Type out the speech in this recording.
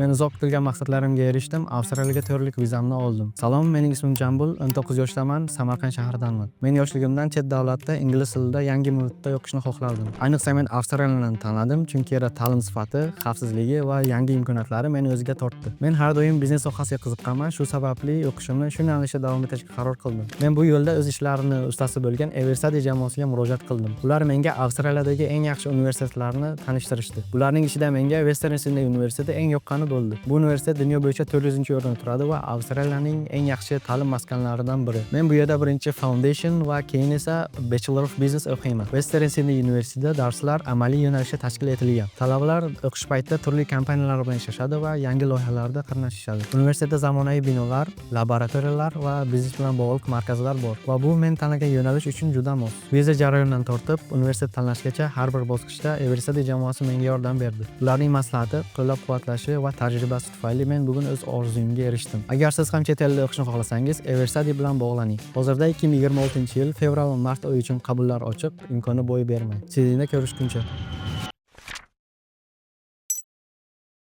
Men uzoq kutilgan maqsadlarimga erishdim. Avstraliyaga 4 yillik vizamni oldim. Salom, mening ismim Jambul, 19 yoshdaman, Samarqand shahridanman. Men yoshligimdan chet davlatda ingliz tilida yangi muhitda o'qishni xohlardim. Ayniqsa men Avstraliyani tanladim, chunki yerda ta'lim sifati, xavfsizligi va yangi imkoniyatlari meni o'ziga tortdi. Men har doim biznes sohasiga qiziqqanman, shu sababli o'qishimni shu yo'nalishda davom ettirishga qaror qildim. Men bu yo'lda o'z ishlarini ustasi bo'lgan Everstudy jamoasiga murojaat qildim. Ular menga Avstraliyadagi eng yaxshi universitetlarni tanishtirishdi. Ularning ichida menga Western Sydney universiteti eng yoqqani bo'ldi. Bu universitet dunyo bo'yicha 400-o'rinda turadi va Avstraliyaning eng yaxshi ta'lim maskanlaridan biri. Men bu yerda birinchi Foundation va keyin esa Bachelor of Business o'qiyman. Western Sydney universitetida darslar amaliy yo'nalishda tashkil etilgan. Talabalar o'qish paytida turli kompaniyalar bilan ishlashadi va yangi loyihalarda qatnashishadi. Universitetda zamonaviy binolar, laboratoriyalar va biznes bilan bog'liq markazlar bor va bu men tanlagan yo'nalish uchun juda mos. Viza jarayonidan tortib universitet tanlashgacha har bir bosqichda Everstudy jamoasi menga yordam berdi. Ularning maslahati, qo'llab-quvvatlashi va tajribasi tufayli men bugun o'z orzuyimga erishdim. Agar siz ham chet elda o'qishni xohlasangiz, Everstudy bilan bog'laning. Hozirda 2026-yil fevral va mart oyi uchun qabullar ochiq, imkonni boy bermang. Sidneyda ko'rishguncha.